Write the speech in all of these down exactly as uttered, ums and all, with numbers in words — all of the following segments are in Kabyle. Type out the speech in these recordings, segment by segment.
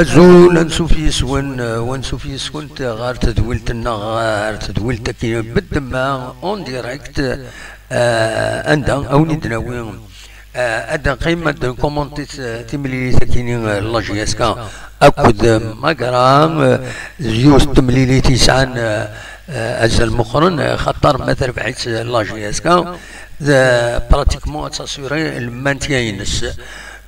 Azul, ansuf yis-wen, eh, wansuf yis-went ɣer tedwilt-nneɣ, ɣer tedwilt-agi n Beddemma en direct, eh, anda a wen-id-nawi, eh, ad neqqim ad nkumanti t-, timlilit-agi n, eh, la J S K akked, eh, Magra, eh, yiwet n temlilit yesɛan, eh, eh, azal meqqren, eh, xaṭer ma terbeḥ-itt, eh, la J S K, eh, pratiquement ad tassurer le maintien-ines.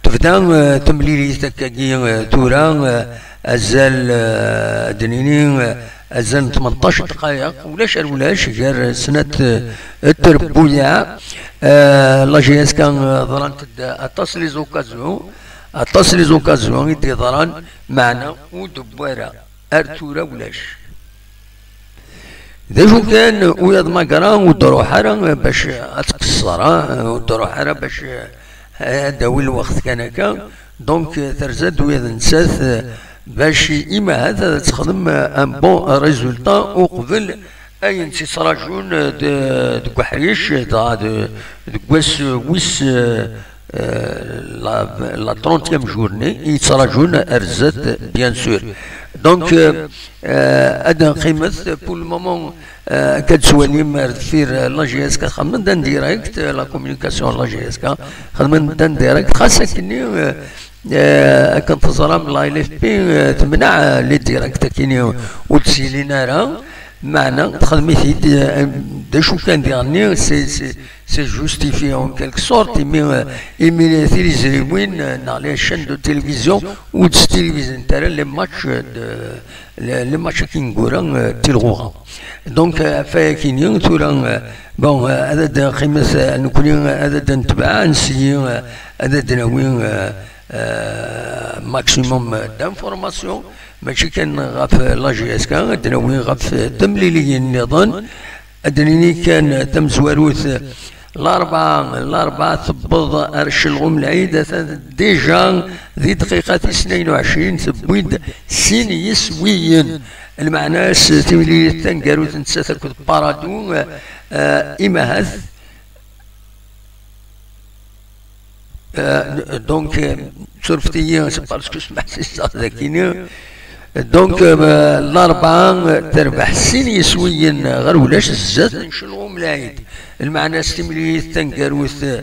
Tebda, eh, temlilit akkagi, eh, tura, eh, azal, eh, ad d-nini, eh, azal n tmenṭac dqayeq, ulac ar ulac, gar snat, eh, trebbuyaɛ. Eh, la J S K, eh, ḍrant-d aṭas les occasions, aṭas les occasions i d-yeḍran, meɛna ur d-wwi ara. Ar tura ulac. D acu kan, ula d Magra ur d-ruḥ ara bac ad tqeṣṣer, ah, ur d-ruḥ ara bac, eh, ad d-tawi lweqt kan akka. Donc, eh, terza-d ula d nettat, eh, bac imahat ad texdem, eh, un bon résultat uqbel ayen tt-yettraǧun, eh, de-, deg uḥric, eh, dɣa de-, deg wass, eh, wis, eh, eh, la, la trentième journée i yettraǧun ar zdat, bien sûr. Donc, eh, eh, ad nqimet, pour le moment, eh, akka d-tettwalim ar deffir, eh, la J S K, xedmen-d en direct, eh, la communication la J S K, xedmen-d en direct, xas akkenni, eh, eh, akken teẓram, la L F P, eh, temneɛ, eh, les directs akkenni ur d-ttilin ara, meɛna texdem-it-id, eh, d acu kan diɣenni, c'est, c'est, c'est justifié en quelque sorte, imi, eh, imi tiliẓriwin, eh, neɣ les chaînes de télévision ur d-stilvizent ara les matchs de, les, les matchs akken ineggura, eh, n tilɣuɣa. Donc, eh, ɣef wayagi-nni, tura, eh, bon, eh, ad d-nqqimet, eh, nekkni, eh, ad d-netbeɛ, ad nesyi, eh, ad d-nawi, eh, eh, maximum, eh, d'informations, mačči kan ɣef la J S K, ad d-nawi ɣef temliliyin nniḍen. Ad d-nini kan tamezwarut, Larebɛa, Larebɛa tewweḍ ar Ccelɣum Lɛid, atan déjà di dqiqa tis tnayen u ɛecrin, tewwi-d sin yiswiyen. Lmeɛna-s, timlilit taneggarut nettat akked Paradou, eh, imahat, eh, donc, eh, surfet-iyi, c'est parce que smeḥsiseɣ dagi. Donc, eh, Larebɛa terbeḥ sin yiswiyen ɣer ulac zdat n Ccelɣum Lɛid. Lmeɛna-s, timlilit taneggarut, eh,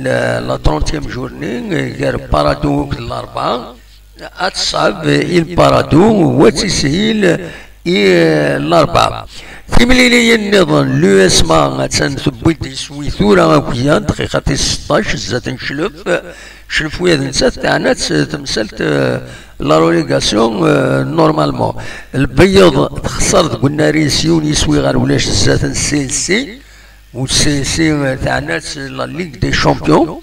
la, la trentième journée, eh, gar Paradou akked Larebɛa, ad teṣɛeb i Paradou, wa ad tishil i, eh, Larebɛa. Timliliyin nniḍen, l'U S M A attan tewwi-d iswi tura akya, dqiqa tis seṭṭac, zdat n Clef. Clef ula d nettat teɛna-tt temsalt, eh, la relégation, eh, normalement. Lbeyyeḍ texṣer deg unnar-is yiwen yiswi ɣer ulac zdat n C L C. U C L C, eh, teɛna-tt la Ligue des Champions.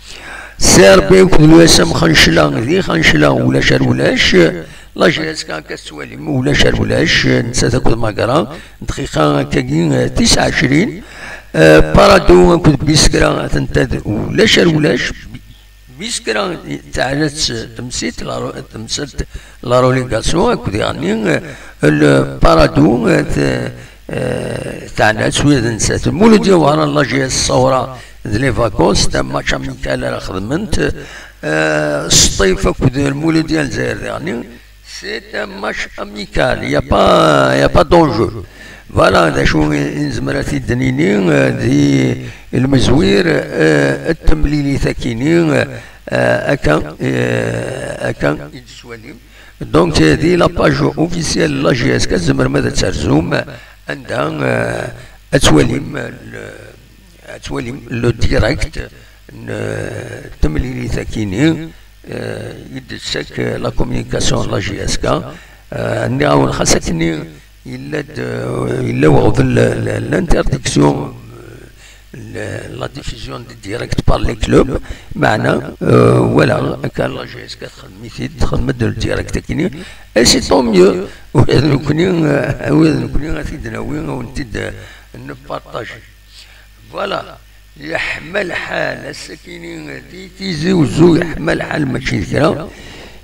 C R B akked l'U S M Xencla, di Xencla ulac ar ulac. La J S K akka tettwalim, ulac ar ulac, nettat akked Magra, dqiqa akkagi, eh, tis ɛecrin. Eh, Paradou akked Biskra, atenta d ulac ar ulac. Biskra teɛna-tt temsilt, la ro-, temsalt, la relégation, akked diɣenni, eh, le Paradou, eh, te-, eh, teɛna-tt ula d nettat. Lmuludya Wehran, la J S Ṣawra d les Vacances, c'est un match amical ara xedment. Eh, Sṭif akked Lmuludya n Lezzayer diɣenni, c'est un match amical, il y a pas, il y a pas d'enjeu. Voilà, d acu i, i nezmer ad t-id-nini, eh, di lmezwir, eh, n temlilit akini, eh, akka, eh, akka i d-tettwalim. Donc, eh, di la page officielle n la J S K, tzemrem ad terzum anda, eh, ad twalim, eh, le, ad twalim le direct n, eh, temlilit akini, eh, i d-tessek, eh, la communication n la J S K. Eh, nniɣ-awen xas akkenni yella-d, eh, yella weɣbel l-, l-, l'interdiction, eh, l-, la diffusion de direct par les clubs, meɛna, eh, wala akka la J S K texdem-it-id, texdem-d le direct akini, et c'est tant mieux. Ula d nekkni, eh, ula d nekkni ad t-id-nawi, ad wen-t-id, eh, npartaji. Voilà. Yeḥma lḥal, ass-akini di Tizi Uzzu, yeḥma lḥal, mačči d kra.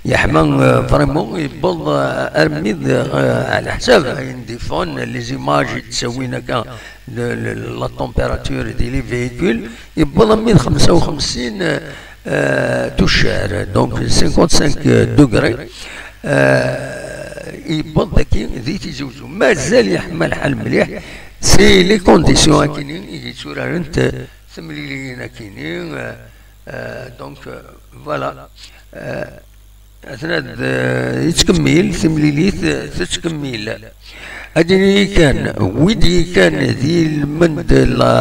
Yeḥma, euh, vraiment, yewweḍ, euh, armi d, euh, ɛla ḥsab ayen d-iffɣen, les images i d-ttawin akka, le, le, la température di les véhicules, yewweḍ armi d xemsa u xemsin, euh, tuccar, donc cinquante-cinq degrés. yewweḍ daki di Tizi Uzzu. Mazal yeḥma lḥal mliḥ, c'est les conditions akini i yetturarent temliliyin akini. Donc, voilà. Atna d, yettkemmil, timlilit tettkemmil. Ad ini kan, wid yekan di lmend la,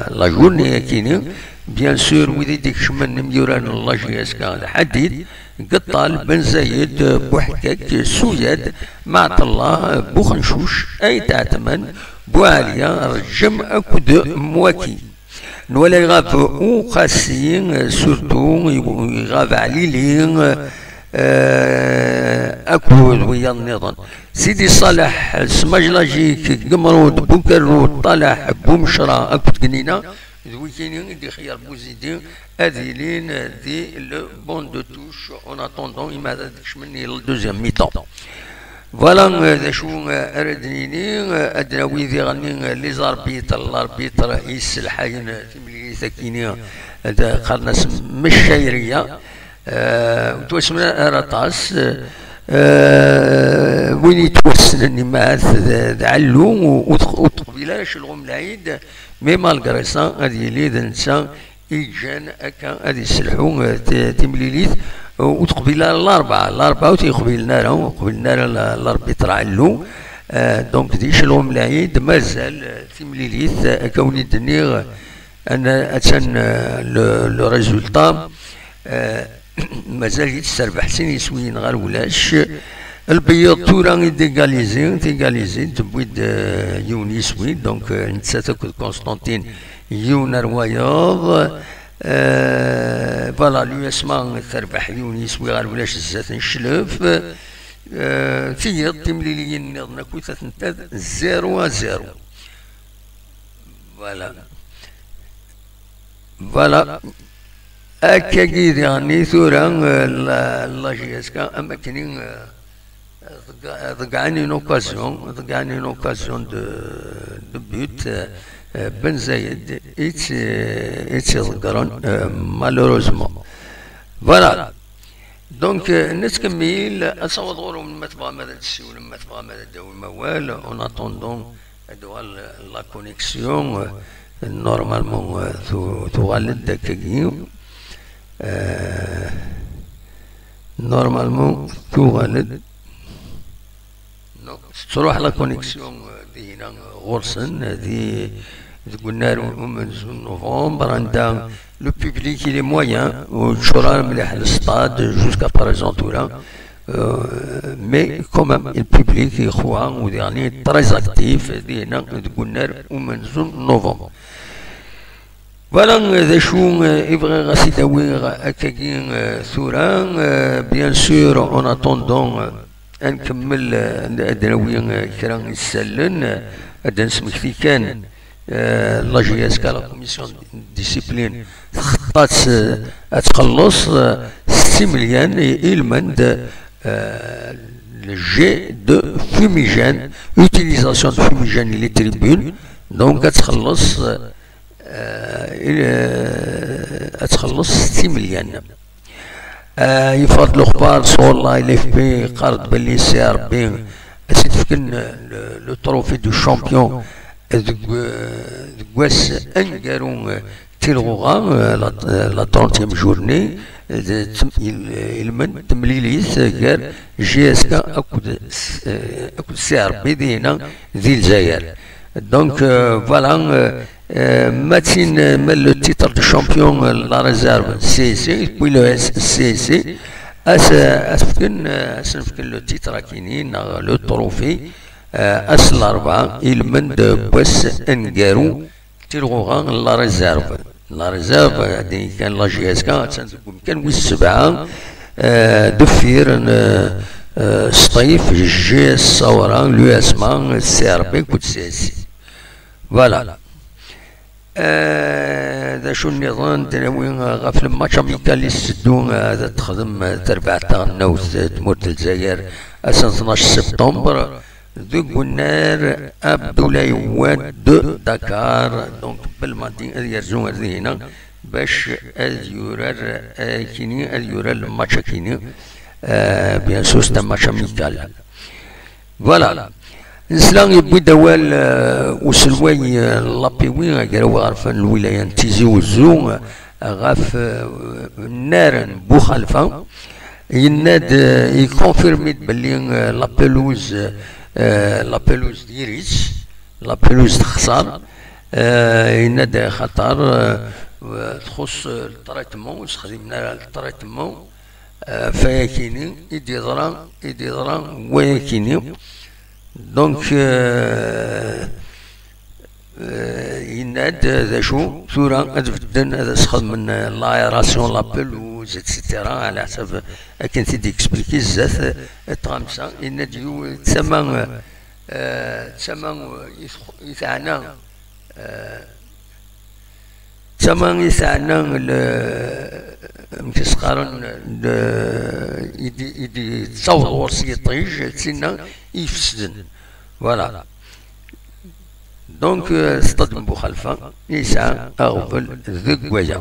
la journée akini, bien sûr, wid i d-ikecmen imyuran n la J S K d Ḥadid, Geṭṭal, Ben Zayed, Buḥkak, Suyad, Maɛṭellah, Buxencuc, Ayt Ɛetman, Buɛaliya, Rǧem akked Mwaki. Nwala iɣab Uqasi, surtout iɣab Ɛlili, akked wiyaḍ nniḍen. Sidi Ṣaleḥ, Smajlajik, Gemrud, Bukerrud, Ṭalaḥ, Bumecra akked Gnina, d wikini i d-ixeyyer Buzidi ad ilin di le banc de touche en attendant imi ad kecmen i le deuxième mi-temps. Voilà d acu ara d-nini. Ad d-nawi diɣenni les arbitres, l'arbitre yesselḥayen timlilit akini, ad qqaren-as Mecayriya. Ur ttwassnen ara aṭas. Win yettwassnen imahat d Ɛellu, ur teqbil ara Celɣum Lɛid, mais malgré ça ad yili d netta i yeǧǧan akka ad yesselḥu timlilit. Ur teqbil ara Larebɛa, Larebɛa ur t-yeqbilen ara, ur qbilen ara l'arbitre Ɛellu. Donc di Celɣum Lɛid mazal timlilit, akka wen-d-nniɣ, attan le résultat. Mazal-itt terbeḥ sin yiswiyen ɣer ulac. Lbeyyeḍ tura i d-égaliser, tégaliser, tewwi-d yiwen yiswi, donc nettat akked Constantine yiwen ar wayeḍ. Voilà, l'U S M A terbeḥ yiwen yiswi ɣer ulac zdat n Cclef. Tiyiḍ timliliyin nniḍen akk atent-ad zéro à zéro. Voilà. Voilà. Akkagi diɣenni tura, la J S K am akken ḍeggɛen une occasion, ḍeggɛen une occasion de but. Ben Zayed i tt-iḍeggren, malheureusement. Voilà. Donc nettkemmil, ad taweḍ ɣur-wen ma tebɣam ad d-tessiwlem, ma tebɣam ad d-tawim awal. En attendant, ad tuɣal la connexion, normalement tuɣal-d akkagi. Normalement tuɣal-d. Tettruḥ la connexion dinna ɣur-sen, di deg unnar umenzu n novembre, anda le public il est moyen, ur yeččur ara mliḥ le stade jusqu'à présent tura. Mais quand même le public ixwa, u diɣenni très actif dinna deg unnar umenzu n novembre. Voilà d acu i bɣiɣ ad t-id-awiɣ akkagi tura. Bien sûr, en attendant, ad nkemmel, ad d-nawi kra isallen, ad d-nesmekti kan. La J S K, la commission de discipline, txeṭṭ-as ad txelleṣ s timelyan i lmend, le jet de fumigène, utilisation de fumigène et les tribunes. Donc ad txelleṣ ad txelleṣ s timelyan. Yeffeɣ-d lexbar sɣur la L F P, yeqqar-d belli C R B ad s-id-fken le trophée du champion deg wass aneggaru, tilɣuɣa, la trentième journée, ilmend temlilit gar J S K akked C R B dinna di Lezzayer. Donc voilà. Ma tin, ma le titre de champion, la réserve C S C, puis le S C S C, as fken, as fken le titre akini neɣ le trophée, ass n larebɛa ilmend n wass aneggaru, tilɣuɣa n la réserve. La réserve, din kan la J S K, attan deg umkan wis sebɛa, deffir n Sṭif, G S Sawra, l'U S M A, C R B akked C S C. Voilà. D acu nniḍen d-nawi ɣef le match amical i s-teddu ad texdem terbaɛt taɣelnawt tmurt n Lezzayer ass n tnac septembre deg unnar Abdoulaye Wade de Dakar. Donc Belmadi ad yerzu ar dihina bac ad yurar akini, ad yurar le match akini. Euh, bien sûr, c'est un match amical. Voilà. Nesla yewwi-d awal, euh, uselway, euh, n l'A P W, agraw aɣerfan n lwilaya n Tizi Wezzu, euh, ɣef, euh, nnar n Buxalfa. Yenna-d, euh, yekkonfirmi-d belli, euh, la pelouse, euh, la pelouse diri-tt, la pelouse texṣer. Euh, yenna-d xaṭer, euh, txuṣṣ, euh, le traitement, ur sexdimen ara le traitement. Euh, fayakini i d-yeḍra, i d-yeḍra wayakini. Donc, euh, euh, yenna-d d acu tura ad bedden, ad as-xedmen, euh, l'aération, la pelouse, et cetera. Ɛla ḥsab akken t-id-expliqué zdat, euh, tɣamsa, yenna-d yu-, d tama, euh, d tama, euh, i tx-, i teɛna, euh, d tama i teɛna le, amek i s-qqaren, le, i d-, i d-yettaweḍ ɣur-s yiṭij, d tinna i ifesden. Voilà. Donc, euh, Stade Buxalfa yesɛa aɣbel deg waya.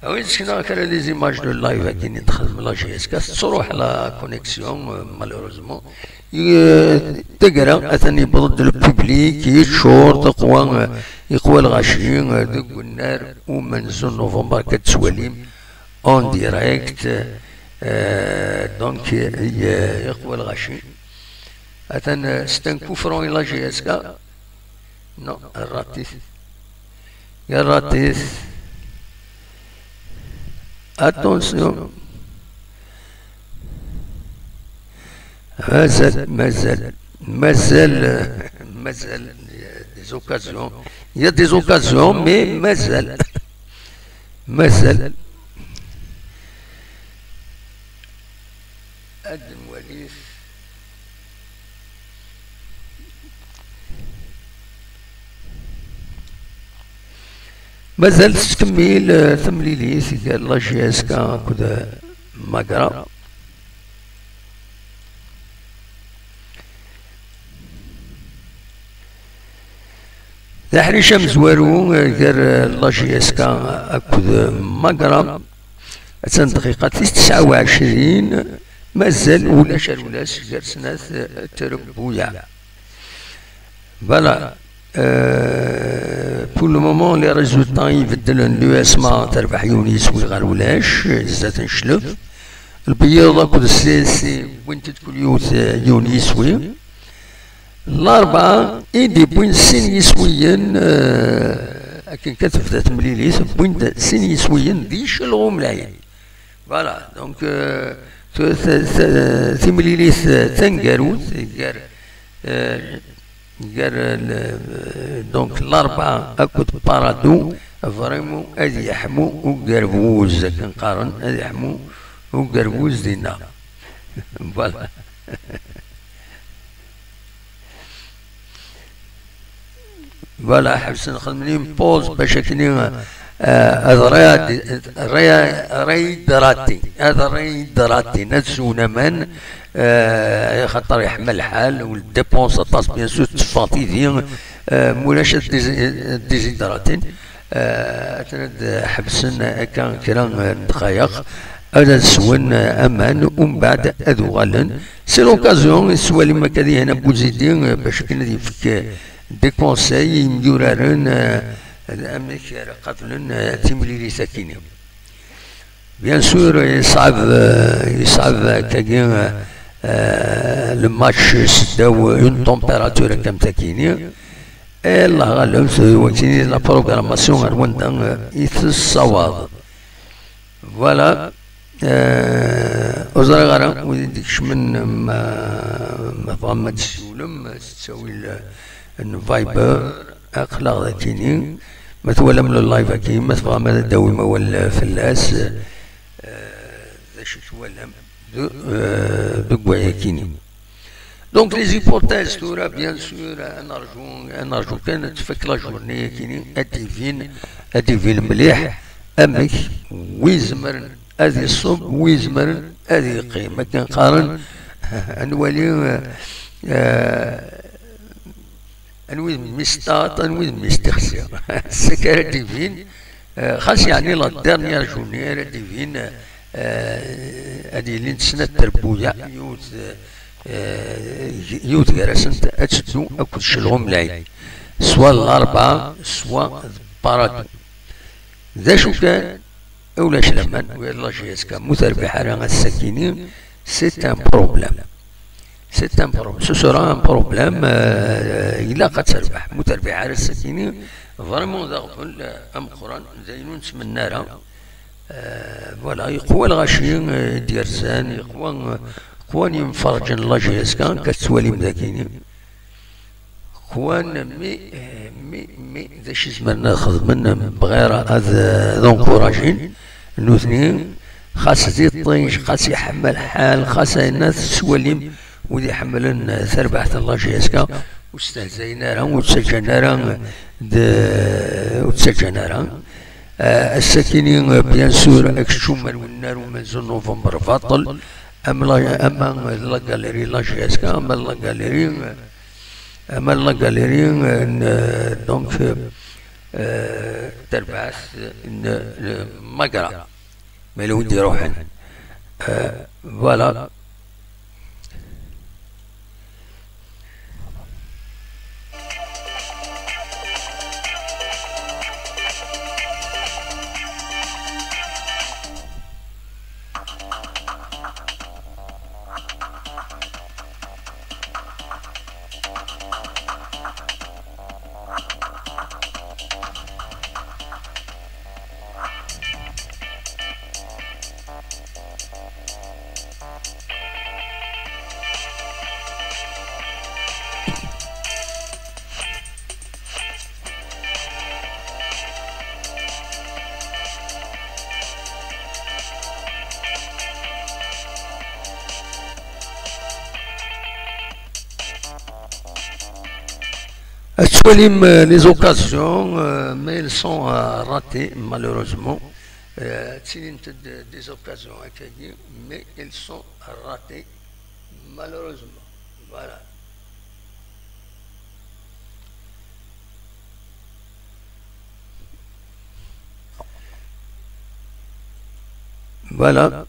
Awi-d sekneɣ kra des images de live akken i d-texdem la J S K, tettruḥ la connexion, euh, malheureusement. Euh, taggara atan yewweḍ-d le public, yeččur, teqwa, euh, yeqwa lɣaci, euh, deg unnar umenzu n novembre akka d-tettwalim en direct, euh, donc, euh, yeqwa lɣaci. Atan, euh, c'est un coup franc i la J S K. Non, raté. Raté. Attention. Mazal, mazal, mazal, euh, mazal, il y a des occasions. Il y a des occasions, mais mazal. Mazal. Ad nwali. Mazal tettkemmil, eh, temlilit gar la J S K akked, eh, Magra. D aḥric amezwaru, eh, gar, eh, la J S K akked, eh, Magra. Attan dqiqa tis tesɛa u ɛecrin, mazal ulac ar ulac gar snat, eh, trebbuyaɛ. Voilà. Euh, pour le moment, les résultats ibeddlen, l'U S M A terbeḥ yiwen yiswi ɣer ulac, zdat n Cclef. Lbeyyiḍ akked C S C wwint-d kul yiwet, eh, yiwen yiswi. Larebɛa i d-yewwin sin yiswiyen, eh, akken kan tebda temlilit, wwin-d sin yiswiyen di Celɣum Lɛid. Voilà, donc, euh, t-, t-, t-, timlilit, eh, taneggarut, gar, eh, gar, eh, le-, eh, donc, Larebɛa akked Parado, vraiment ad yeḥmu ugerbuz, akken qqaren, ad yeḥmu ugerbuz dinna. Voilà. Voilà, ḥebsen xedmen une pause bac akken, eh, ad raydratin, ad raydratin, ad swen aman, eh, xaṭer yeḥma lḥal, u dépense aṭas, bien sûr, teffeɣ tidi, eh, mulac ad dési-, ad déshydratin. Eh, atan ad ḥebsen akka kra n ddqayeq, ad swen, eh, aman, umbeɛd ad uɣalen. C'est l'occasion, i tettwalim akka dihin Buzidi, eh, bac akken ad yefk, eh, des conseils i yimyuraren, eh, amek ara qablen, eh, timlilit akkin. Bien sûr, yeṣɛeb, eh, yeṣɛeb akkagi, eh, eh, le match seddaw une température akka am takini. Eh, Allah ɣaleb, wakkini la programmation ar wanda, eh, i tessawaḍ. Voilà. Eh, ur ẓriɣ ara wid i d-ikecmen ma, ma tebɣam ad d-tessiwlem s ttawil, eh, n Viber, aql-aɣ d akini. Ma twalam le live akini, ma tebɣam ad d-tawim awal, eh, fell-as, eh, d acu twalam de, eh, deg wayakini. Donc, les hypothèses, tura, bien sûr, ad nerju, ad nerju kan ad tfak la journée-akini, ad d-ibin, ad d-ibin mliḥ amek wi izemren ad iṣub, wi izemren ad yeqqim. Akken qqaren, ad nwali, eh, eh, anwi d mmi-s ṭaṭ, anwi d mmi-s tixsi. Ssak ara d-ibin, eh, xas yeɛni la dernière journée ara d-ibin, eh, Eh, ad ilint snat trebbuyaɛ, yiwet, eh, yiwet gar-asent ad teddu akked Celɣum Lɛid, swa Larebɛa, swa d Paradu. D acu kan, ulac laman, ula d la J S K mu terbiḥ ara ass-akini, c'est un problème. C'est un problème. Ce sera un problème, euh, ilaq ad terbeḥ. Mu terbiḥ ara ass-akini, vraiment d aɣbel, euh, ameqqran, d ayen ur nettmenni ara. Euh, voilà, yeqwa lɣaci, euh, i d-yerzan, yeqwa, euh, qwan yimferǧen n la J S K, akka tettwalim dagini. Qwan, mi, euh, mi, mi, d acu i zemren ad xedmen, bɣir ad, ad encouragin nutni, xas d iṭij, xas iḥma lḥal, xas ayen tettwalim, wid iḥemmlen, euh, tarbaɛt n la J S K, ur stehzayen ara, ur ttaǧǧan ara, d, ur ttaǧǧan ara. Euh, ass-akini, euh, bien sûr, akeččum ar wennar umenzu n novembre baṭel, am la, ama la galerie la J S K, ama la galerie, euh, ama la galerie, euh, n, euh, donc, euh, euh, tarbaɛt n, n Magra. Ma yella wid iruḥen. Euh, voilà. Ad twalim, euh, les occasions, euh, mais elles sont, euh, ratées, malheureusement. Euh, ttilint-d des occasions akkagi, mais elles sont ratées, malheureusement. Voilà. Voilà.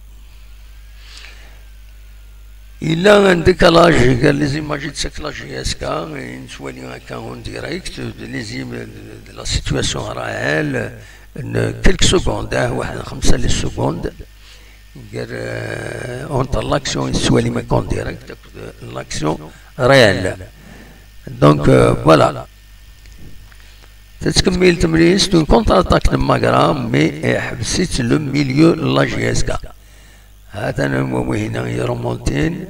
Il y a un décalage, les images de cette la J S K, et une soirée en direct, de, les im- de la situation réelle, en quelques secondes, hein, واحد خمسة les secondes, euh, entre l'action et le en direct, l'action réelle. Donc, euh, voilà. Tettkemmil temlilit, une contre-attaque de Magra, mais, euh, ḥbes-itt le milieu n la J S K. Hatan am wawihina yeremontin.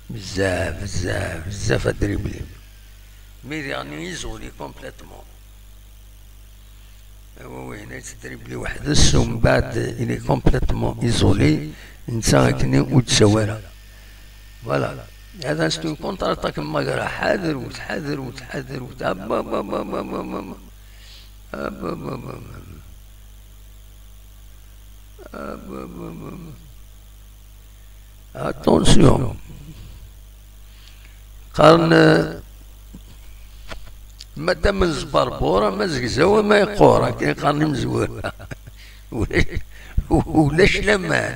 Bzaf, bzaf, bzaf ad dribli. Mais dernier isolé complètement. Awa, win yettdribli weḥd-s, umbeɛd il est complètement isolé, netta akken ur d-tsawi ara. Voilà. Hada c'est une contre-attaque n Magra. Ḥadret, ḥadret, ḥadret. Abba, abba, abba. Attention. Qqaren, eh, ma d amenzberbur, ama zegzaw, ama yeqqur, akken i qqaren imezwura. Ulac, ulac laman.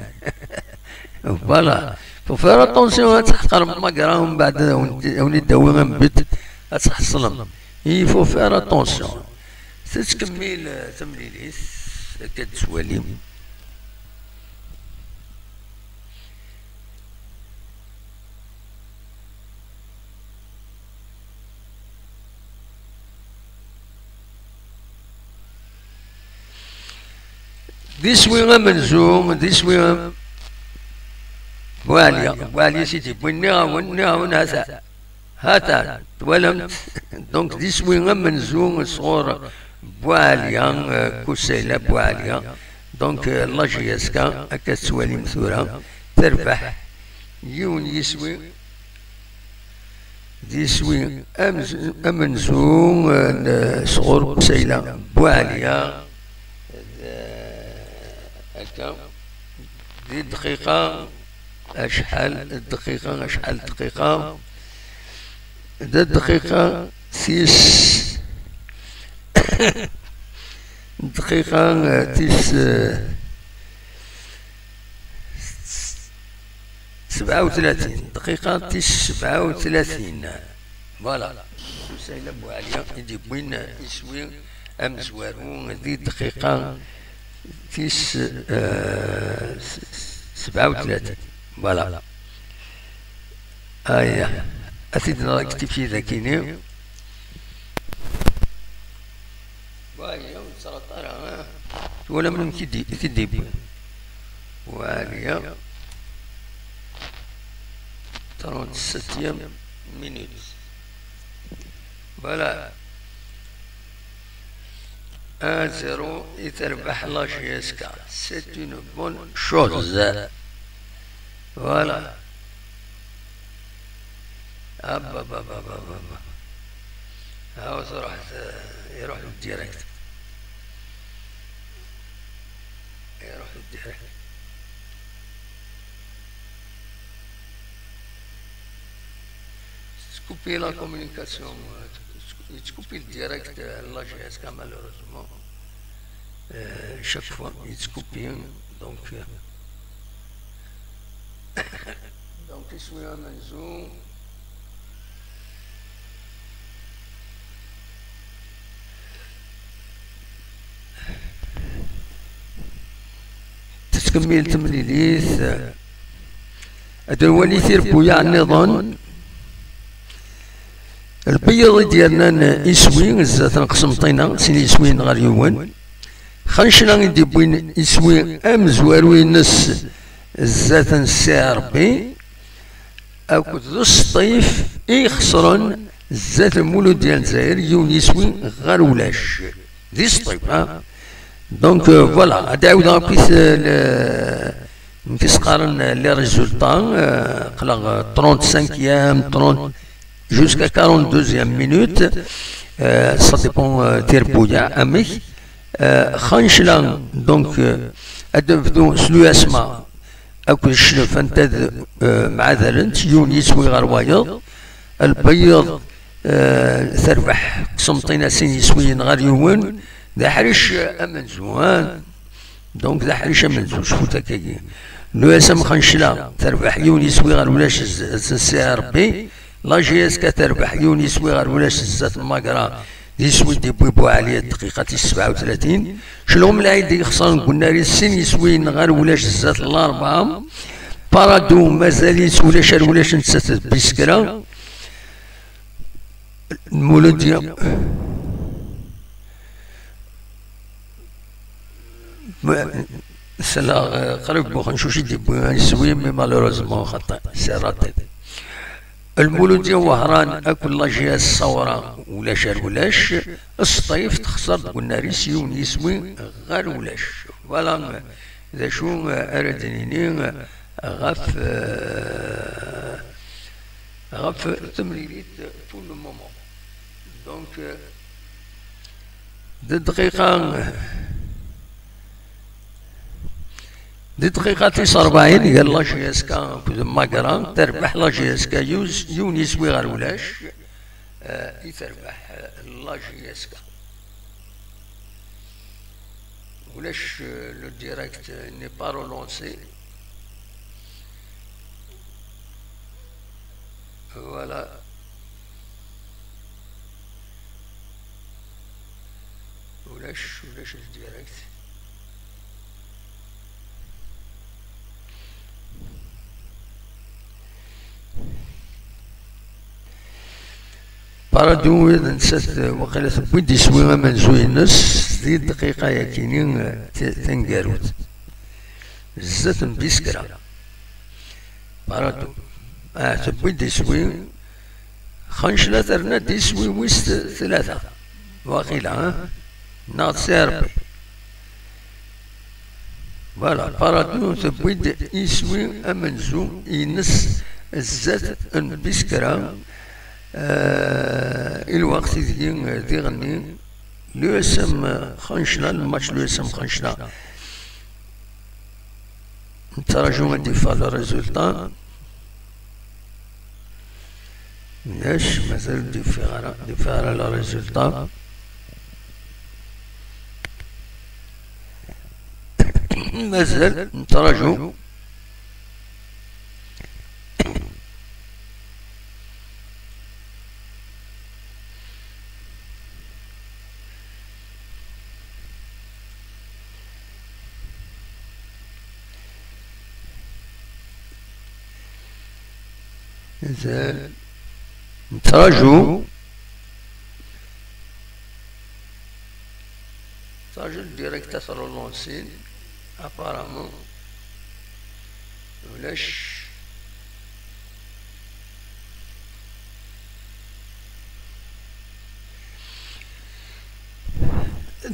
Voilà. Faut faire attention, ad tḥeqrem Magra, mbeɛd ad wen-, ad wen-id-awi un but, ad tḥeṣlem. Il faut faire attention. Tettkemmil, eh, temlilit, akka d-tettwalim. D iswi amenzu, d iswi am-, Buɛli, Buɛli Sidi, wwin nniɣ-awen, nniɣ-awen, hata. Hatan, twalamt, donc, d iswi amenzu sɣur Buɛliya, euh, Kusayla Buɛliya. Donc, euh, la J S K, akka tettwalim tura, terbeḥ yiwen yiswi, d iswi amz-, amenzu, euh, n, sɣur Kusayla Buɛliya. Euh, akka, di dqiqa, acḥal dqiqa, acḥal dqiqa, d dqiqa tis, dqiqa, eh, tis, eh, Sebɛa u tlatin, dqiqa tis sebɛa u tlatin. Voilà. Usail Abu Ɛli i d-yewwin iswi amezwaru di dqiqa tis, eh, s-, s-, sebɛa u tlatin. Voilà. Aya. A t-id-nrektifyi dagini. Waya, ur nettṛaṭ ara, ah. Twalam amek i d-, i t-id-yewwi? Waya. Trente-septième minute. Voilà. Un zéro i terbeḥ la J S K. C'est une bonne chose. Voilà. Hop, hop, hop, hop, hop, hop. هاو تروح، يروح للديريكت. يروح للديريكت. تكوبي لا كومونيكاسيون، تكوبي الديريكت، لا جي اس كا مالوروزمون. آه، شاك فوا يتكوبي. دونك، دونك اسمي منزو. Tettkemmil temlilit. Ad nwali tirebbuyaɛ nniḍen. Lbeyyeḍ i d-yernan iswi zdat n qsemṭina, sin iswiyen ɣer yiwen. Xancla i d-yewwin iswi amezwaru-ines zdat n C R B, akked d Sṭif i ixesren zdat n Muludya n Lezzayer, yiwen iswi ɣer ulac. Di Sṭif, ha? Donc, euh, voilà, ad ɛawdeɣ akkit, euh, le, nekk s-qqaren, euh, les résultats, euh, aql-aɣ, euh, trente-cinquième, trente, jusqu'à quarante-deuxième minute, euh, ça dépend, euh, tirebbuyaɛ amek. Euh, Xancla, donc, euh, ad nebdu s l'U S M A, akked Cclef, anta d, euh, mɛadalent, yiwen yiswi ɣer wayeḍ. Lbeyyeḍ, euh, terbeḥ Qsemṭina sin yiswiyen ɣer yiwen, d aḥric, euh, amenzu, ha? Donc, d aḥric amenzu, cfut akkagi. L'U S M Xancla terbeḥ yiwen yiswi ɣer ulac z-, z-, C R B, la J S K terbeḥ yiwen yiswi ɣer ulac zdat n Magra, d iswi d-yewwi Buɛli dqiqa tis sebɛa u tlatin. Clum Lɛid i yexṣren deg unnar-is sin yiswiyen ɣer ulac zdat n Larebɛa. Parado mazal-itt ulac ar ulac nettat d Biskra. Muludya. Selleɣ, eh, qrib Buxencuc i d-yewwi iswi, mais malheureusement xaṭi, c'est raté. Lmuludya Wehran akked la J S Ṣawra ulac ar ulac, Sṭif texṣer deg unnar-is yiwen yiswi ɣer ulac. Voilà, d acu, eh, ara d-nini, eh, ɣef, eh, ɣef temlilit pour le moment. Donc, euh, di dqiqa, di dqiqa tis rebɛin, gar la J S K akked Magra, terbeḥ la J S K yiw-, yiwen yiswi ɣer ulac, euh, i terbeḥ, euh, la J S K. Ulac, euh, le direct, euh, n'est pas relancé. Voilà. Ulac, ulac le direct. Parado d nettat, waqila tewwi-d iswi amenzu-ines di dqiqa-yakini, eh, t-, taneggarut. Zdat n Biskra. Parado. Ah, tewwi-d iswi. Xancla terna-d iswi wis t-, tlata. Waqila, eh? Neɣ d C R B. Voilà, Parado tewwi-d iswi amenzu-ines zdat n Biskra, eh, i lweqt ideg, eh, diɣenni l'U S M Xancla, lmatch l'U S M Xancla. Nettraǧu ad d-yeffeɣ le résultat. Ulac, mazal ur d-yeffiɣ ara, d-yeffiɣ ara le résultat. Mazal nettraǧu. Mazal nettraǧu. Nettraǧu le direct ad t-relansin. Apparemment ulac.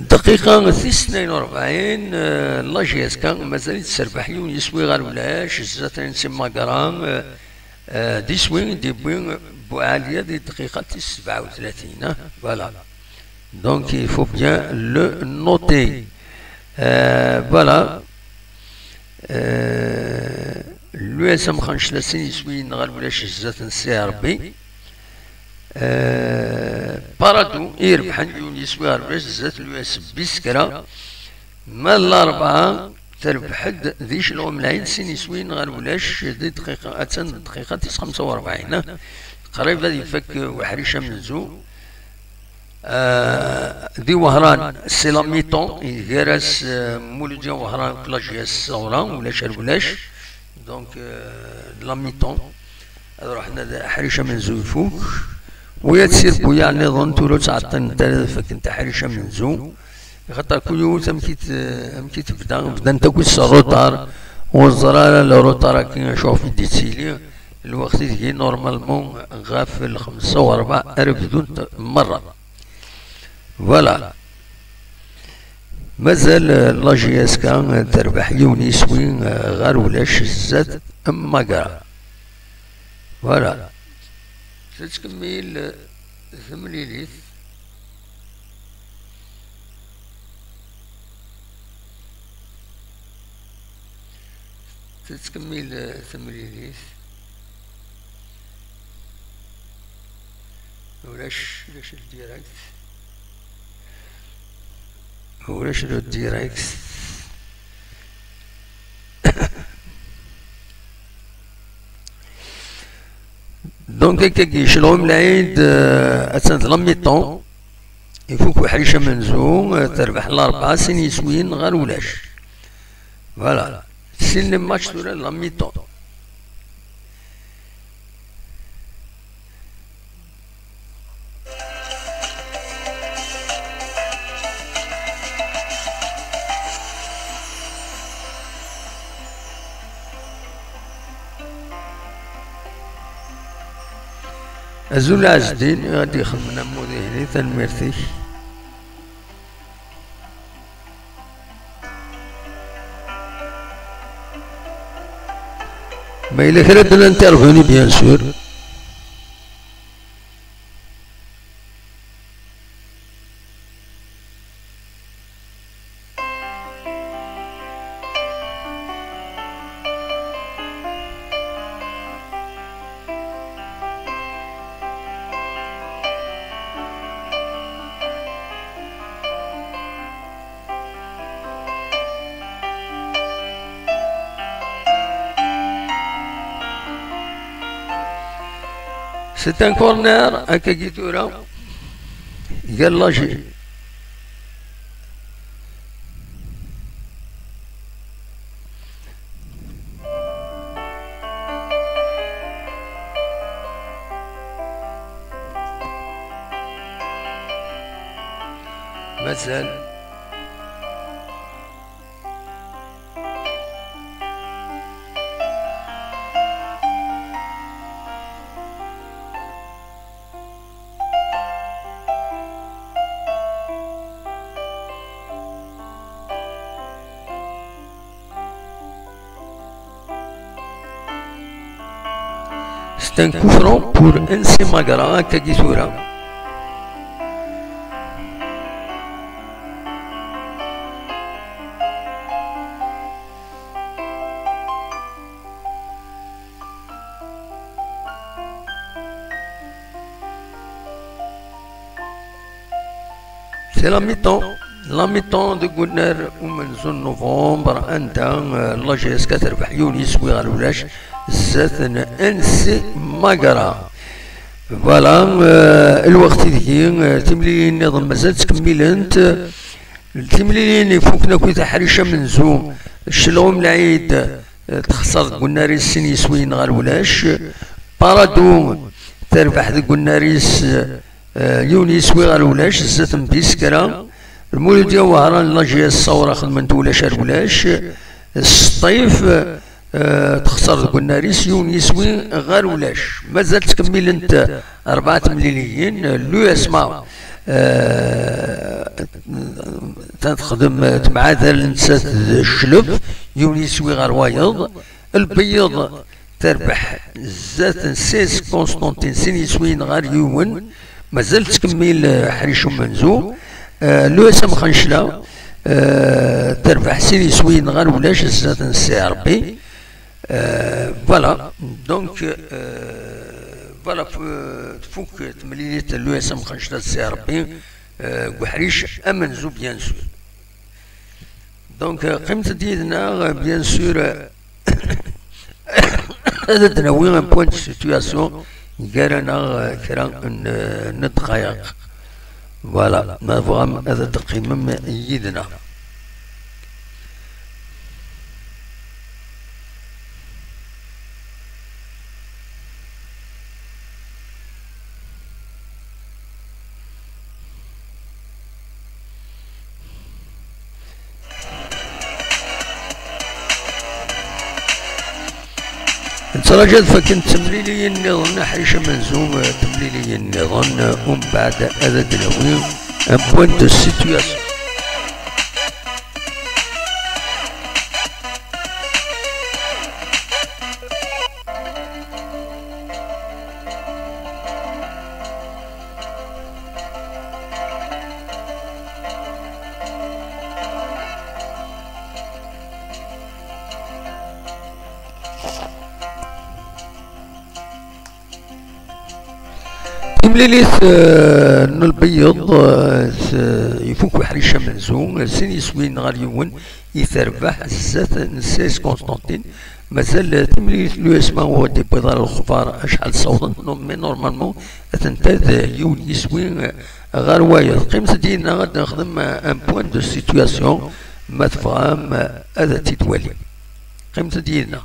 Dqiqa tis tnayen u rebɛin, eh, la J S K mazal-itt terbeḥ yiwen yiswi ɣer ulac, zdat N C Magra, eh, eh, d iswi i d-yewwi Buɛaliya di dqiqa tis sebɛa u tlatin, ah, voilà. Donc, il faut bien le noter. Euh, voilà. Euh, l'U S M xemsa sin yiswiyen ɣer ulac zdat n C R B. Euh, Parado i irebḥen yiwen yiswi ɣer ulac zdat l'U S B Biskra. Ma d Larebɛa terbeḥ-d di Celɣum Lɛid sin yiswiyen ɣer ulac di dqiqa, attan dqiqa tis xemsa u rebɛin. Qrib ad ifak uḥric amenzu. Euh, di Wehran, c'est la mi-temps, gar-as, euh, Muludya Wehran d la J S Seɣra, ulac ar ulac. Donc, euh, la mi-temps. Ad ruḥen ad ḥric amenzu ifuk. Wiyaḍ sirbuyaɛ nniḍen, tura ur ttɛeṭṭilent ara ad fakent aḥric amenzu. Axaṭer kul yiwet amek i t-, amek i tebda, bdant akk s retard. Ur ẓer ara le retard-agi acu ɣef i d-yettili. Lweqt i deg-i, normalement, ɣef lxemsa u rebɛa ara bdunt merra. Voilà. Mazal, euh, la J S K, euh, terbeḥ yiwen yiswi, euh, ɣer ulac zdat Magra. Voilà. Tettkemmil, euh, temlilit. Tettkemmil, euh, temlilit. Ulac, ulac le direct. Ulac le direct. Donc, akkagi, Celɣum Lɛid, euh, attan d la mi-temps. Ifuk uḥric amenzu, euh, terbeḥ Larebɛa sin yiswiyen ɣer ulac. Voilà. Sin les matchs tura la mi-temps. Azul a Ɛezdin, i ɣ-d-ixedmen ammud-ihin, tanemmirt-ik. Ma yella kra de l'intervenu, bien sûr. C'est un corner, akkagi tura. Gar la J-, Mazal. C'est un coup franc pour N C Magra, akkagi tura. C'est la mi-temps. La mi-temps deg unnar umenzu n novembre, anda, euh, la J S K terbeḥ yiwen yiswi ɣer ulac zdat n N C Magra. Voilà, euh, lweqt ideg-i, euh, timlilin nniḍen mazal ttkemmilent. Timlilin ifuken akk i taḥric amenzu, Celɣum Lɛid, eh, texṣer deg unnar-is sin yiswiyen ɣer ulac. Parado terbeḥ deg unnar-is, eh, yiwen yiswi ɣer ulac, zdat n Biskra. Lmuludya Wehran, la G S Sawra xedment ulac ar ulac. Sṭif, eh, texṣer deg unnar-is, yiwen yiswi ɣer ulac. Mazal ttkemmilent rebɛa temliliyin, l'U S M A, eh, texdem temɛadal nettat d Ccleb, yiwen yiswi ɣer wayeḍ. Lbeyyeḍ terbeḥ zdat n Sez Constantine, sin yiswiyen ɣer yiwen, mazal tettkemmil, eh, Ḥric Umenzu. Eh, l'U S M Xencla, eh, terbeḥ sin yiswiyen ɣer ulac zdat n C R B. Eh, voilà, donc, eh, voilà, f-, tfuk temlilit l'U S M Xencla d C R B, eh, deg uḥric amenzu, bien sûr. Donc, euh, qqimet-d yid-neɣ, euh, bien sûr, euh, ad d-nawi un point de situation gar-aneɣ, euh, kra n, euh, n ddqayeq. Voilà, ma tebɣam ad d-teqqimem yid-neɣ. Nettraǧu ad fakkent temliliyin nniḍen, ḥric amenzu, eh, temliliyin nniḍen, eh, umbeɛd ad d-nawi un point de situation. Timlilit, eh, n lbeyyeḍ, eh, s-, ifuk uḥric amenzu, sin yiswiyen ɣer yiwen, i terbeḥ zdat n Sez Constantine. Mazal, eh, timlilit n l'U S M A ur d-yewwiḍ ara lexbar acḥal ssawḍen, no-, mais normalement, atenta d yiwen yiswi, eh, ɣer wayeḍ. Qqimet-d yid-neɣ ad nexdem, eh, un point de situation, ma tebɣam, eh, ad t-id-walim. Qqimet-d yid-neɣ.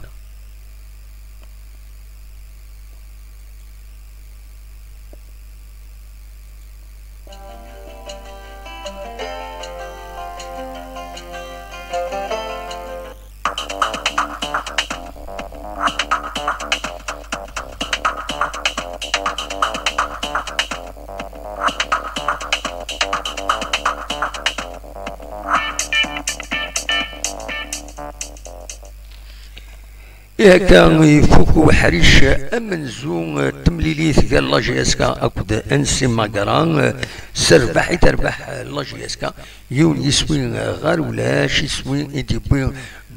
Ihi akka ifuk uḥric amenzu, eh, temlilit gar la J S K akked N C Magra, eh, s rrbeḥ i terbeḥ, eh, la J S K, yiwen yiswi, eh, ɣer ulac, iswi i d-yewwi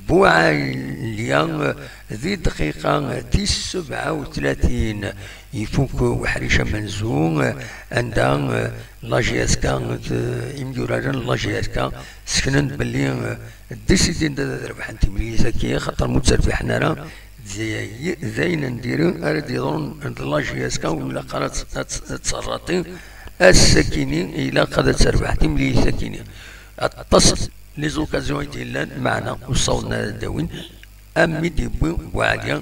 Buɛalya, eh, di dqiqa, eh, tis sebɛa u tlatin. Ifuk uḥric amenzu, eh, anda, eh, la J S K, eh, imyuraren n la J S K seknen belli, eh, décidin-d ad rebḥen timlilit-agi, xaṭer ma ur tterbiḥen ara, d, d ayen n diri ara d-yeḍrun d la J S K, ur ilaq ara ad tt-, ad tt-, ad tserraṭi. Ass-akini ilaq ad terbeḥ timlilit-akini. Aṭas les occasions i d-yellan, meɛna ur ssawḍen ara ad d-awin. Am mi d-yewwi Buɛalya,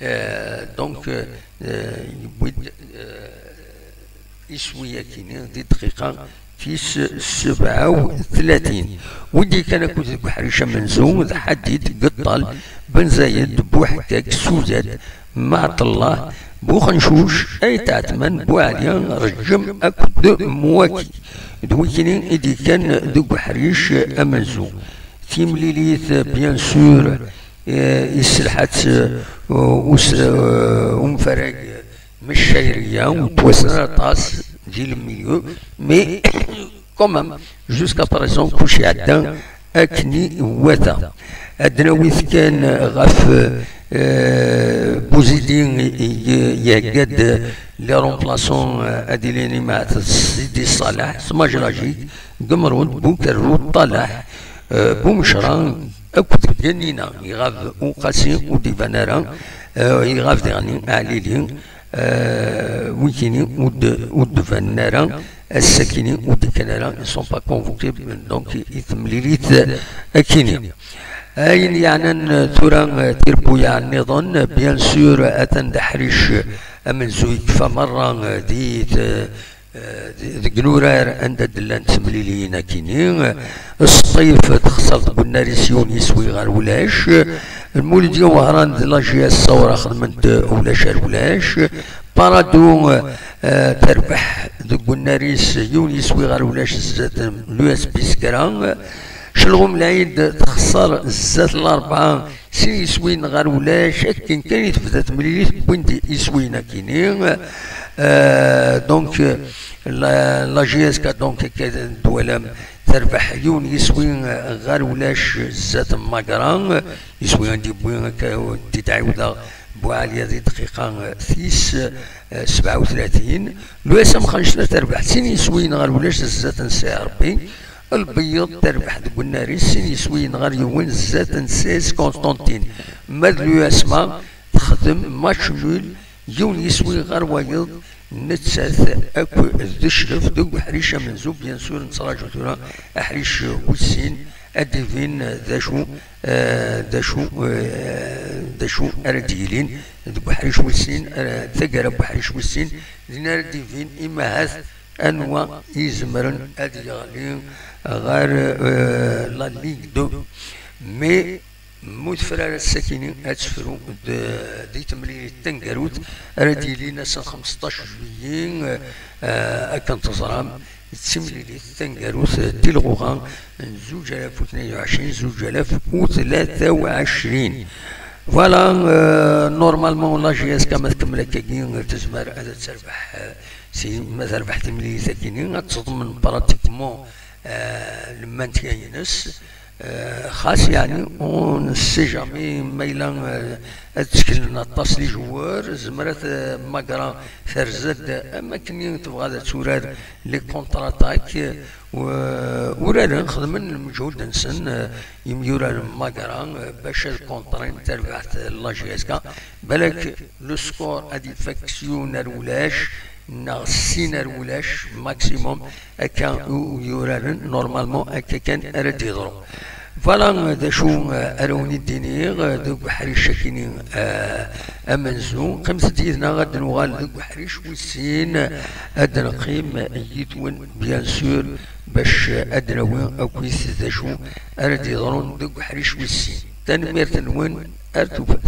euh, donc, euh, yewwi-d, euh, iswi-yakini di dqiqa tis sebɛa u tlatin. Wi d-yekkan akked deg uḥric amenzu d Ḥadid, Geṭṭal, Ben Zayed, Buḥkak, Sudad, Maɛṭellah, Buxencuc, Ayt Ɛetman, Buɛalya, Reǧǧem akked Mwaki. D wikini i d-yekkan deg uḥric amenzu. Timlilit, bien sûr, eh, iselḥa-tt, eh, us-, eh, umfarag Mecayriya, ur ttwassen ara aṭas di le milieu, mais quand même, jusqu'à présent, kullec iɛedda akken iwata. Ad d-nawi kan ɣef, eh, Buzidi i, i, ihegga-d les remplaçants, eh, ad ilin imaɛt Sidi Ṣaleḥ, Smaj Rajic, Gemrud, Bukerru, Ṭalaḥ, eh, Bumecra, akked Ganina, iɣab Uqasi, ur d-iban ara, eh, iɣab diɣen Ɛlili, eh, wikini ur d-, ur d-banen ara, ass-akini ur d-kkan ara, ils sont pas convoqués, donc, i temlilit akini. Ayen yeɛnan, eh, tura, eh, tirbuyaɛ nniḍen, bien sûr, atan d aḥric Amenzu yekfa merra di, deg inurar anda d-llant temliliyin akini. Sṭif texṣer deg unnar-is yiwen yiswi ɣer ulac. Lmuludya Wehran d la J S Ṣawra xedment ulac ar ulac. Parado, eh, terbeḥ deg unnar-is yiwen yiswi ɣer ulac zdat n l'U S P Skra. Celɣum Lɛid texṣer zdat Larebɛa sin yiswiyen ɣer ulac, akken kan i tebda temlilit wwin-d iswiyen akini. Euh, donc, euh, la, la J S K, donc, akka d-twalam terbeḥ yiwen yiswi ɣer ulac zdat n Magra. Iswi anda yewwi akka, d-ɛiwdeɣ, Buɛaliya di dqiqa tis, euh, sebɛa u tlatin. L'U S M Xancla terbeḥ sin yiswiyen ɣer ulac zdat n C R P. Lbeyyeḍ terbeḥ deg unnar-is sin yiswiyen ɣer yiwen zdat n C S Constantine. Ma d l'U S M A texdem match nul yiwen yiswi ɣer wayeḍ, nettat akk d Cclef deg uḥric amenzu. Bien sûr, nettraǧu tura aḥric wis sin ad d-ibin d acu, eh, d acu, eh, d acu ara d-yilin deg uḥric wis sin, ara, taggara n uḥric wis sin, din ara d-ibin imahat anwa i izemren ad yeɣli ɣer, eh, la Ligue deux. Mais mu tefra ara sakini ad tefru d-, di temlilit taneggarut ara d-yilin ass n xmesṭac juillet, eh, akken teẓram, d timlilit taneggarut di lɣuɣa n zuǧ alaf u tnayen u ɛecrin, zuǧ alaf u tlata u ɛecrin. Voilà, euh, normalement, la J S K ma tkemmel akkagi, tezmer ad terbeḥ, euh, si, ma terbeḥ timlilit-agi-nni, ad teḍmen pratiquement, euh, lmantiya-ines. Euh, xas, yeɛni, on ne sait jamais ma yella, euh, ad tteklen aṭas les joueurs, zemrat, euh, Magra terza-d am akken tebɣa ad turar les contre-attaques, euh, uraren, xedmen lmeǧhud-nsen, euh, imyurar n Magra, euh, bac ad kontrin tarbaɛt n la J S K. Balak le score ad ifak s yiwen ar ulac neɣ sin ar ulac maximum, akka i yuraren, normalement akka kan ara d-yeḍru. Voilà, d acu, euh, ara wen-id-iniɣ, euh, deg uḥric akini, euh, amenzu. Qqimet-d yid-neɣ ad nuɣal deg uḥric wis sin, ad neqqim yid-wen, bien sûr, bac ad nawi akkit d acu ara d-yeḍrun deg uḥric wis sin. Tanemmirt-nwen, ar tufat.